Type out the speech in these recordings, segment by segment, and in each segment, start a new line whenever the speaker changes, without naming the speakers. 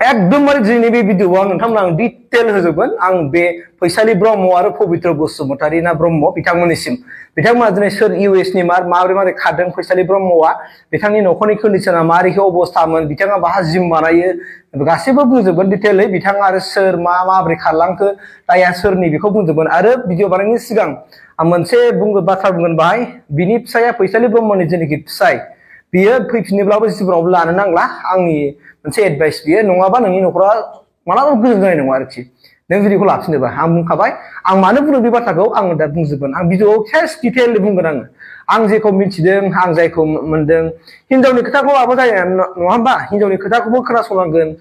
एकदमबारे दिनैनि बे भिडिअ'आव नोंथांमोन आं डिटेल होजोबगोन आं बे फैसालि ब्रह्म आरो पबित्र बसुमतारी ना ब्रह्म बिथांमोननिसिम बिथांमोना दिनै सोर इउएस नि माबोरै खारदों फैसालि ब्रह्मआ बिथांनि न'खरनि कन्डिशना मारैखि अबस्थामोन बिथाङा बाहा जिम बानायो गासैबो बुंजोबगोन डिटेलै बिथाङा आरो सोर माबोरै खारलांखो दाया सोरनि बेखौ बुंजोबगोन आरो भिडिअ बानायनायनि सिगां आं मोनसे बाथ्रा बुंगोन बाहाय बिनि फिसाया फैसालि ब्रह्मनि जेनाखि फिसाय बियो फैफिनोब्लाबो जिबनावबो लानो नांला आंनि मोनसे एडभाइस बियो नङाबा नोंनि न'खरा मालाबाबो गोजोन जानाय नङा आरोखि नों जुदि बेखौ लाफिनोबा आं बुंखाबाय आं मानो बुंदों बे बाथ्राखौ आं दा बुंजोबगोन आं भिडिअआव केस डिटेल बुंगोन आं जेखौ मिथिदों आं जायखौ मोनदों हिनजावनि खोथाखौ लाबो जाया नङा होमबा हिनजावनि खोथाखौबो खोनासंनांगोन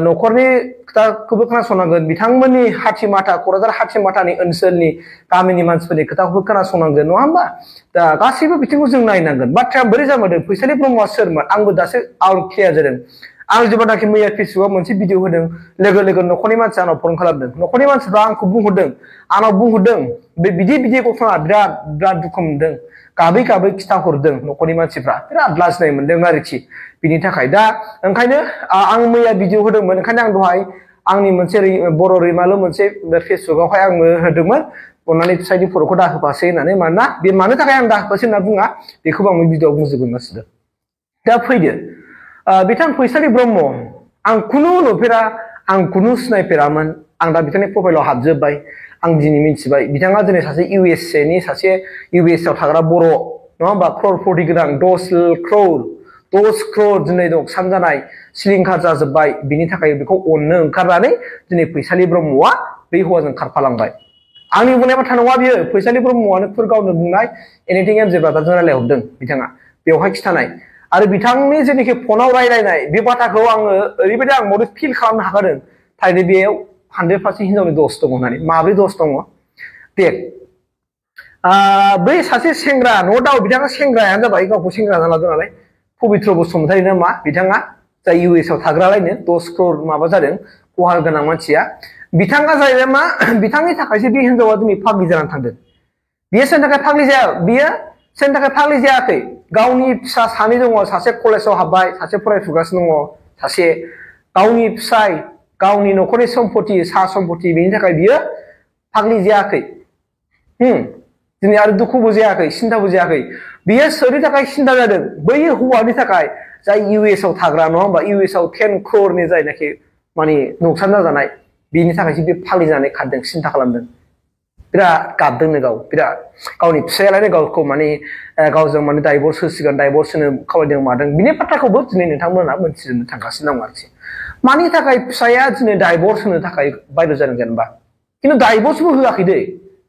न'खरनि खोथाखौबो खोनासंनांगोन बिथांमोननि हाथिमाथा क'क्राझार हाथिमाथानि ओनसोलनि गामिनि मानसिफोरनि खोथाखौबो खोनासंनांगोन नङा होमबा दा गासैबो बिथिंखौ जों नायनांगोन बाथ्राया बोरै जामारदों फैसालि ब्रह्मआ सोरमोन आंबो दासो आउट क्लियार जादों आं जेब्लानाखि मैया फेसबुकआव मोनसे भिडिअ होदों लोगो लोगो न'खरनि मानसिया आंनाव फन खालामदों न'खरनि मानसिफ्रा आंखौ आंनाव बुंहरदों बे बिदि गथना बिराद दुखु मोनदों गाबै खिथाहरदों न'खरनि मानसिफ्रा बिराद लाजिनाय मोनदों आरोखि बिनि थाखाय दा ओंखायनो आं मैया भिडिअ होदोंमोन ओंखायनो आं दहाय आंनि मोनसे बर' रैमालु मोनसे फेसबुकआवहाय आङो होदोंमोन अननानै फिसायनि फट'खौ दाहोफासै होननानै मानोना बे मानो थाखाय आं दाहोफासै होनना बुङा बेखौबो आं भिडिअआव बुंजोबगोन गासिबो दा फैदो बिथां फैसालि ब्रह्म आं खुनु नुफेरा आं खुनु सिनायफेरामोन आं दा बिथांनि प्रफाइलाव हाबजोबबाय आं दिनै मिथिबाय बिथाङा दिनै सासे इउएस आव थाग्रा बर' नङा होमबा क्ररपति गोनां 10 क्रर दिनै नुकसान जानाय सिलिंखार जाजोब्बाय बिनि थाखाय बेखौ अननो ओंखारनानै दिनै फैसालि ब्रह्मआ बै हौवाजों खारफालांबाय आंनि बुंनाय बाथ्रा नङा बियो फैसालि ब्रह्मआनो गावनो बुंनाय एनिथिं एमजे ब्रादारजों रायलायहरदों बिथाङा बेवहाय खिथानाय आरो बिथांनि जेनाखि फनाव रायलायनाय बे बाथ्राखौ आङो ओरैबायदि आं मदद फिल खालामनो हाखादों थारैनो बेयाव 100% हिनजावनि दस दङ होननानै माब्रै दस दङ दे बै सासे सेंग्रा न' दाउ बिथाङा सेंग्रायानो जाबाय गावखौ सेंग्रा जाना लादों नालाय पबित्र बसुमतारी ना मा बिथाङा जाय इउएस आव थाग्रालायनो 10 क्रर माबा जादों खहा गोनां मानसिया बिथाङा जाहैबाय मा बिथांनि थाखायसो बे हिनजावा दिनै फाग्लि जानानै थांदों बियो सोरनि थाखाय फाग्लि जाया बियो सोरनि थाखाय फाग्लि जायाखै गावनि फिसा सानै दङ सासे कलेजाव हाबबाय सासे फरायफुगासिनो दङ सासे गावनि फिसाय गावनि न'खरनि सम्पति सा सम्पति बेनि थाखाय बियो फाग्लि जायाखै दिनै आरो दुखुबो जायाखै सिन्थाबो जायाखै बियो सोरनि थाखाय सिन्था जादों बै हौवानि थाखाय जाय इउएस आव थाग्रा नङा होमबा इउएस आव 10 क्ररनि जायनाखि माने नुकसान जाजानाय बिनि थाखायसो बे फाग्लि जानानै खारदों सिन्था खालामदों बिराद गाबदोंनो बिराद गावनि फिसायालायनो गावखौ माने गावजों माने डाइभर्स होसिगोन डाइभर्स होनो खावलायदों मादों बिनि बाथ्राखौबो दिनै नोंथांमोना मोनथिजोबनो थांगासिनो दं आरोखि मानि थाखाय फिसाया दिनै डाइभर्स होनो थाखाय बायद' जादों जेनेबा खिन्थु डाइभर्सबो होआखै दै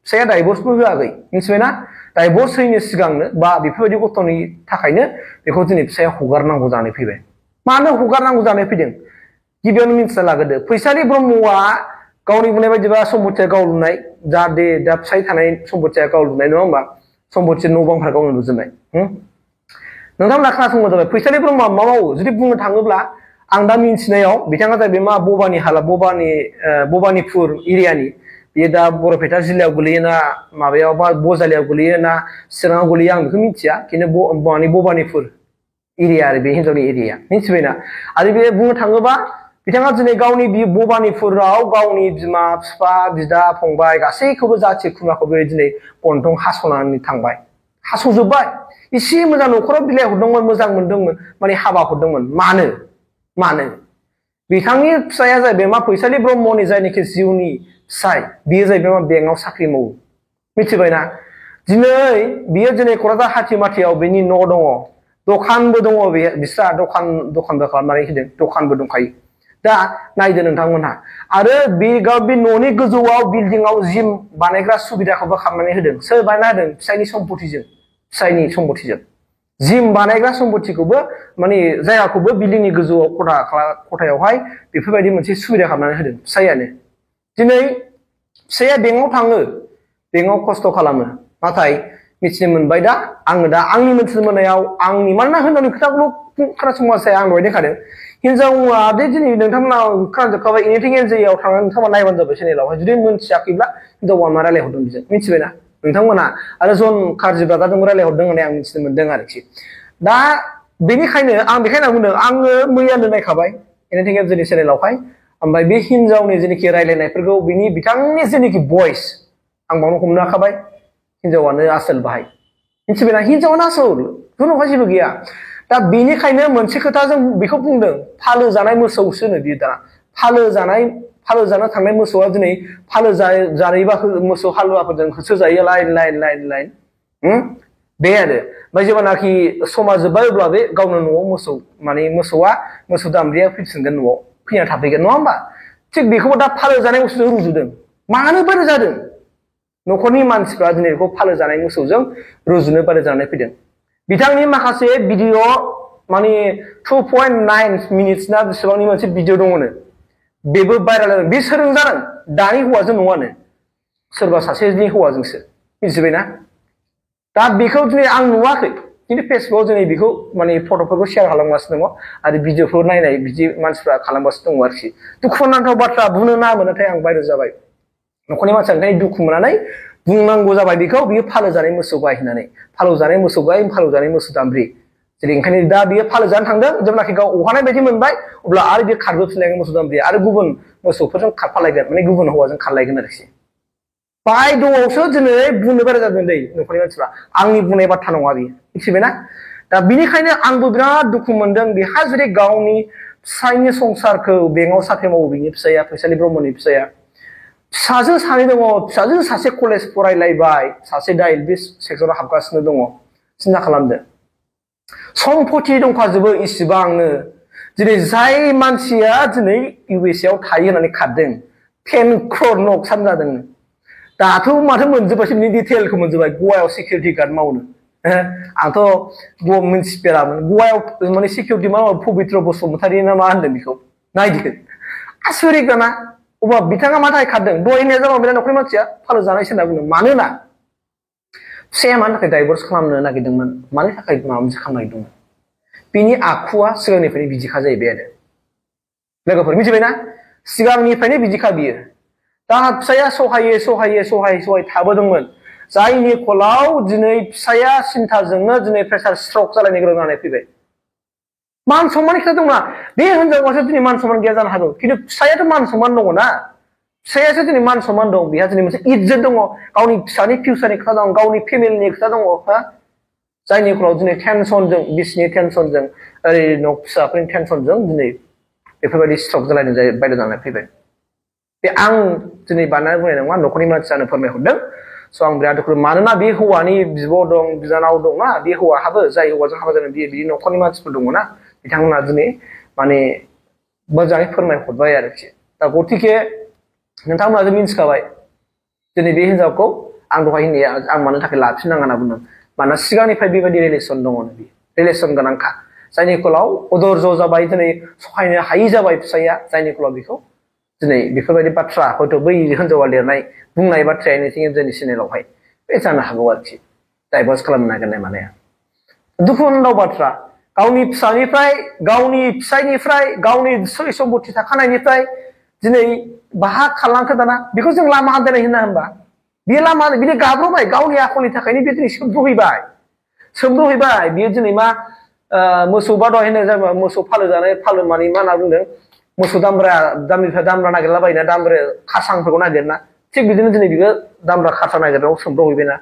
फिसाया डाइभर्सबो होआखै मिथिबायना डाइभर्स होयैनि सिगांनो बा बेफोरबायदि गथ'नि थाखायनो बेखौ दिनै फिसाया हगारनांगौ जानानै फैबाय मानो हगारनांगौ जानानै फैदों गिबियावनो मिन्थिना लाग्रोदो फैसालि ब्रह्मआ गावनि बुंनाय बायदिबा सम्पतिया गाव लुनाय जाहाथे दा फिसाय थानाय सम्पतिया गाव लुनाय नङा होमबा सम्पति न' बांफ्रा गावनो लुजोबनाय नोंथांमोना खोनासंनो जाबाय फैसालि ब्रह्मआ मा मावो जुदि बुंनो थाङोब्ला आं दा मिन्थिनायाव बिथाङा जाहैबाय मा भबानिपुर एरियानि बेयो दा बरपेटा जिल्लायाव गोलैयोना माबायाव बा बजालियाव गोलैयोना चिराङाव गोलैयो आं बेखौ मिथिया खिन्थु भबानिपुर एरिया आरो बे हिनजावनि एरिया मिथिबायना आरो बे बुंनो थाङोबा बिथाङा दिनै गावनि भबानिपुराव गावनि बिमा बिफा बिदा फंबाय गासैखौबो जाथि खुरमाखौबो दिनै गन्थं हास'नानै थांबाय हास'जोब्बाय एसे मोजां न'खराव बिलाइ हरदोंमोन मोजां मोनदोंमोन माने हाबा हरदोंमोन मानो बिथांनि फिसाया जाहैबाय मा फैसालि ब्रह्मनि जायनाखि जिउनि फिसाय बियो जाहैबाय मा बेंकआव साख्रि मावो मिथिबायना दिनै बियो दिनै क'क्राझार हाथिमाथियाव बेनि न' दङ दखानबो दङ बिस्रा दखानबो खालामनानै होदों दखानबो दंखायो दा नायदो नोंथांमोनहा आरो बे न'नि गोजौआव बिल्डिंआव जिम बानायग्रा सुबिदाखौबो खालामनानै होदों सोर बानायना होदों फिसायनि सम्पतिजों जिम बानायग्रा सम्पतिखौबो माने जायगाखौबो बिल्डिंनि गोजौआव खथायावहाय बेफोरबायदि मोनसे सुबिदा खालामनानै होदों फिसायानो दिनै फिसाया बेंकआव थाङो बेंकआव खस्थ' खालामो नाथाय मिथिनो मोनबाय दा आङो दा आंनि मिथिनो मोननायाव मानोना हिनजावनि खोथाखौल' खोनासंबासो आं दहाय देखादों हिनजावा दे दिनै नोंथांमोना खोनाजोबखाबाय एनिथिं एनजेआव थांनानै नोंथांमोना नायबानो जाबाय चेनेलावहाय जुदि मोनथियाखैब्ला हिनजावा मा रायलायहरदों बिजों मिथिबायना नोंथांमोना आरो जन कार्जि ब्रादारजों रायलायहरदों होननानै आं मिथिनो मोनदों आरोखि दा बेनिखायनो आं बुंदों आङो मैयानो नायखाबाय एनिथिं जोंनि चेनेलावहाय ओमफ्राय बे हिनजावनि जेनेखि रायलायनायफोरखौ बिनि बिथांनि जेनेखि भइस आं बावनो हमनो हाखाबाय हिनजावानो आसोल बाहाय मिथिबायना हिनजावानो आसोल खुनुहाय जेबो गैया दा बेनिखायनो मोनसे खोथा जों बेखौ बुंदों फालो जानाय मोसौसोनो बियो दा फालो जानो थांनाय मोसौआ दिनै फालो जानायबा मोसौ हालुवाफोरजों होसो जायो लाइन बे आरो ओमफ्राय जेब्लानाखि समा जोब्बाय अब्ला बे गावनो न'आव मोसौआ मोसौ दामब्रिया फैफिनगोन न'आव फैना थाफैगोन नङा होमबा थिग बेखौबो दा फालो जानाय मोसौजों रुजुदों मानो बारा जादों न'खरनि मानसिफ्रा दिनै बेखौ फालो जानाय मोसौजों रुजुनो बारा जानानै फैदों बिथांनि माखासे भिडिअ माने 2.9 मिनिट्स ना बेसेबांनि मोनसे भिडिअ दङनो बेबो भाइरेल जादों बे सोरजों जादों दानि हौवाजों नङानो सोरबा सासेनि हौवाजोंसो मिथिबायना दा बेखौ दिनै आं नुवाखै खिन्थु फेसबुकआव दिनै बेखौ माने फट'फोरखौ शेयार खालामगासिनो दङ आरो भिडिअफोर नायनाय बिदि मानसिफ्रा खालामगासिनो दङ आरोखि दुखुनांथाव बाथ्रा बुंनो नाङामोन नाथाय आं भाइरेल जाबाय न'खरनि मानसिया ओंखायनो दुखु मोननानै बुंनांगौ जाबाय बेखौ बियो फालो जानाय मोसौ गाय होननानै फालो जानाय मोसौ गाय फालो जानाय मोसौ दामब्रि जेरै ओंखायनो दा बियो फालो जानो थांदों जेब्लाखि गाव अहानाय बायदि मोनबाय अब्ला आरो बियो खारबोफिनलायगोन मोसौ दामब्रि आरो गुबुन मोसौफोरजों खारफालायगोन माने गुबुन हौवाजों खारलायगोन आरोखि बायद'आवसो दिनै बुंनो बारा जादों दै न'खरनि मानसिफ्रा आंनि बुंनाय बाथ्रा नङा बियो मिथिबायना दा बिनिखायनो आंबो बिराद दुखु मोनदों बेहा जुदि गावनि फिसायनि संसारखौ बेंकआव साख्रि मावो बिनि फिसाया फैसालि ब्रह्मनि फिसाया फिसाजो सानै दङ फिसाजो सासे कलेज फरायलायबाय सासे दा एल पि सेक्सनाव हाबगासिनो दङ सिन्था खालामदो सम्पति दंखाजोबो इसिबांनो दिनै जाय मानसिया दिनै इउ एस ए आव थायो होननानै खारदों 10 crore नकसान जादों दाथ' माथो मोनजोबासै बिनि डिटेलखौ मोनजोबाय गवायाव सिकिउरिटि गार्ड मावनो आंथ' गवा मिन्थिफेरामोन गवायाव माने सिकिउरिटि मावो पबित्र बसुमतारी ना मा होनदों बेखौ नायदो आसरित ना अब्ला बिथाङा मा थाखाय खारदों दहाय होननाया जाबाय बिराद न'खरनि मानसिया फालो जानायसो होनना बुंदों मानोना फिसाया मानि थाखाय डाइभर्स खालामनो नागिरदोंमोन मानि थाखाय माबा मोनसे खालामनो नागिरदोंमोन बिनि आखुआ सिगांनिफ्रायनो बिदिखा जाहैबाय आरो लोगोफोर मिथिबायना सिगांनिफ्रायनो बिदिखा बियो दा फिसाया सहाय थाबोदोंमोन जायनि फलाव दिनै फिसाया सिन्थाजोंनो दिनै प्रेसार स्ट्रक जालायनो गोनां जानानै फैबाय मान सम्माननि खोथा दंना बे हिनजावासो दिनै मान सम्मान गैया जानो हागौ खिन्थु फिसायाथ' मान सम्मान दङ ना फिसायासो दिनै मान सम्मान दं बेहा दिनै मोनसे इज्जत दङ गावनि फिसानि फिउचारनि खोथा दं गावनि फेमिलिनि खोथा दङ हा जायनि फलाव दिनै टेनसनजों बिसिनि टेनसनजों ओरै न' फिसाफोरनि टेनसनजों दिनै बेफोरबायदि स्ट्रक जालायनो बायद' जानानै फैबाय बे आं दिनै बानायनानै बुंनाय नङा न'खरनि मानसियानो फोरमायहरदों स' आं बिराद दुखु मानोना बे हौवानि बिब' दं बिनानाव दंना बे हौवाहाबो जाय हौवाजों हाबा जादों बिदि न'खरनि मानसिफोर दङना बिथांमोना दिनै माने मोजाङै फोरमायहरबाय आरोखि दा गतिके नोंथांमोनाथ' मिन्थिखाबाय दिनै बे हिनजावखौ आं दहाय होननाया आं मानो थाखाय लाफिननाङा होनना बुंदों मानोना सिगांनिफ्राय बेबायदि रिलेसन दङ बे रिलेसन गोनांखा जायनि फलाव अदर्ज जाबाय दिनै सहायनो हायि जाबाय फिसाया जायनि फलाव बेखौ दिनै बेफोरबायदि बाथ्रा हयथ' बै हिनजावा लिरनाय बुंनाय बाथ्राया एनिथिं जोंनि चेनेलावहाय बे जानो हागौ आरोखि डाइभर्स खालामनो नागिरनाय मानाया दुखुनांथाव बाथ्रा गावनि फिसानिफ्राय गावनि फिसायनिफ्राय गावनि सय सम्पति थाखानायनिफ्राय दिनै बाहा खारलांखो दाना बेखौ जों लामा आन्दायनाय होनना होनबा बे लामा बिदि गाब्रबाय गावनि आखलनि थाखायनो बे दिनै सोमब्रुहैबाय बियो दिनै मा मोसौ बा दहाय होननाय जाबा मोसौ फालो जानाय फालो मानि मा होनना बुंदों मोसौ दामब्रा नागिरलाबायोना दामब्रा खारसांफोरखौ नागिरना थिग बिदिनो दिनै बियो दामब्रा खारसां नागिरनायाव सोमब्रहैबायना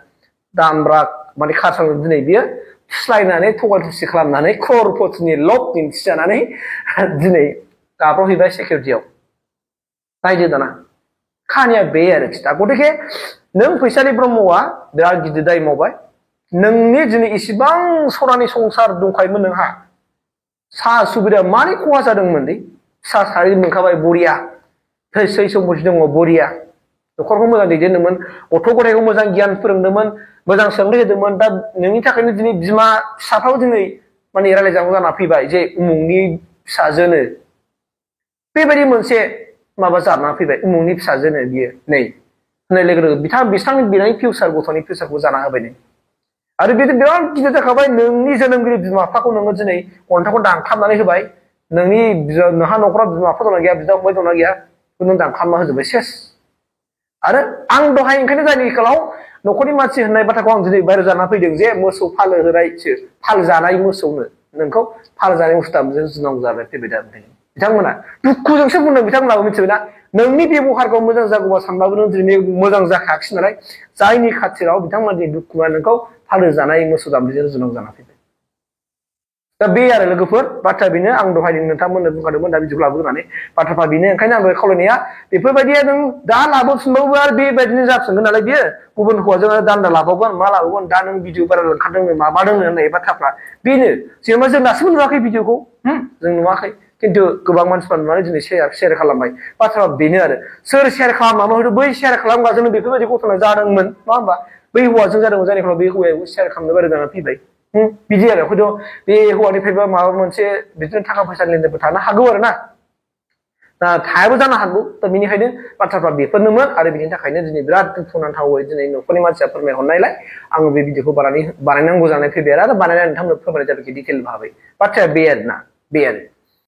दामब्रा माने खारसांजों दिनै बियो फिस्लायनानै थगाय थुसि खालामनानै क्ररपतिनि लब दिन्थिजानानै दिनै गाब्रहैबाय सिकिउरिटियाव नायदो दाना खाहानिया बे आरोखि दा गतिके नों फैसालि ब्रह्मआ बिराद गिदिर दाय मावबाय नोंनि दिनै इसिबां सनानि संसार दंखायोमोन नोंहा सा सुबिदा मानि खहा जादोंमोनलै फिसा सानै मोनखाबाय बरिया थै सम्पति दङ बरिया न'खरखौ मोजां दैदेनदोंमोन गथ' गथायखौ मोजां गियान फोरोंदोंमोन मोजां सोलोंथाइ होदोंमोन दा नोंनि थाखायनो दिनै बिमा फिसाफ्राव दिनै माने रायलायजानांगौ जाना फैबाय जे उमुगनि फिसाजोनो बेबायदि मोनसे माबा जानानै फैबाय उमुगनि फिसाजोनो बियो नै होननाय लोगो लोगो बिथांनि बिनाय फिउचार गथ'नि फिउचारखौ जाना होबाय नै आरो बे बिराद गिदिर जाखाबाय नोंनि जोनोमगिरि बिमा बिफाखौ नोङो दिनै अन्थाइखौ दानख्लाबनानै होबाय नोंहा न'खराव बिमा बिफा दंना गैया बिदा फंबाय दंना गैया नों दानख्लाबना होजोब्बाय सेस आरो आं दहाय ओंखायनो जायनि खालाव न'खरनि मानसि होननाय बाथ्राखौ आं दिनै बायह्रायाव जाना फैदों जे मोसौ फालो होनायसो फाल जानाय मोसौनो नोंखौ फाल जानाय मोसौ दामजों जुनांगौ जानानै फैबाय दा बिथांमोना दुखुजोंसो बुंदों बिथांमोनाबो मिथिबायना नोंनि बेबहारखौ मोजां जागौबा सानबाबो नों दिनै मोजां जाखायाखिसै नालाय जायनि खाथिराव बिथांमोननि दुखुआ नोंखौ फालो जानाय मोसौ दामब्रिजों रुजुनांगौ जाना फैबाय दा बे आरो लोगोफोर बाथ्रा बेनो आं दहाय नोंथांमोननो बुंखादोंमोन दा बिदिखौ लाबोगोन होननानै बाथ्राफ्रा बेनो ओंखायनो आं दहाय खावलायनाया बेफोरबायदिया नों दा लाबोफिनबावोबा आरो बेबायदिनो जाफिनगोन नालाय बियो गुबुन हौवाजों दान्दा लाबावगोन मा लाबावगोन दा नों भिडिअ भाइरेल ओंखारदोंनो माबादोंनो होननाय बाथ्राफ्रा बेनो जेनेबा जों दासिमबो नुवाखै भिडिअखौ जों नुवाखै खिन्थु गोबां मानसिफ्रा नुनानै दिनै शेयार खालामबाय बाथ्राया बेनो आरो सोर शेयार खालामामोन हयथ' बै शेयार खालामग्राजोंनो बेफोरबायदि घटना जादोंमोन नङा होमबा बै हौवाजों जादोंमोन जायनि फलाव बे हौवायाबो शेयार खालामनो बारा जानानै फैबाय बिदि आरो हयथ' बे हौवानिफ्रायबो माबा मोनसे बिदिनो थाखा फैसा लेनदेनबो थानो हागौ आरो ना दा थायाबो जानो हागौ दा बेनिखायनो बाथ्राफ्रा बेफोरनोमोन आरो बिनि थाखायनो दिनै बिराद दुखुनांथावै दिनै न'खरनि मानसिया फोरमायहरनायलाय आङो बे भिडिअखौ बानायनांगौ जानानै फैबाय आरो बानायनानै नोंथांमोननो फोरमायनाय जाबाय डिटेल भाबै बाथ्राया बे आरो ना बे आरो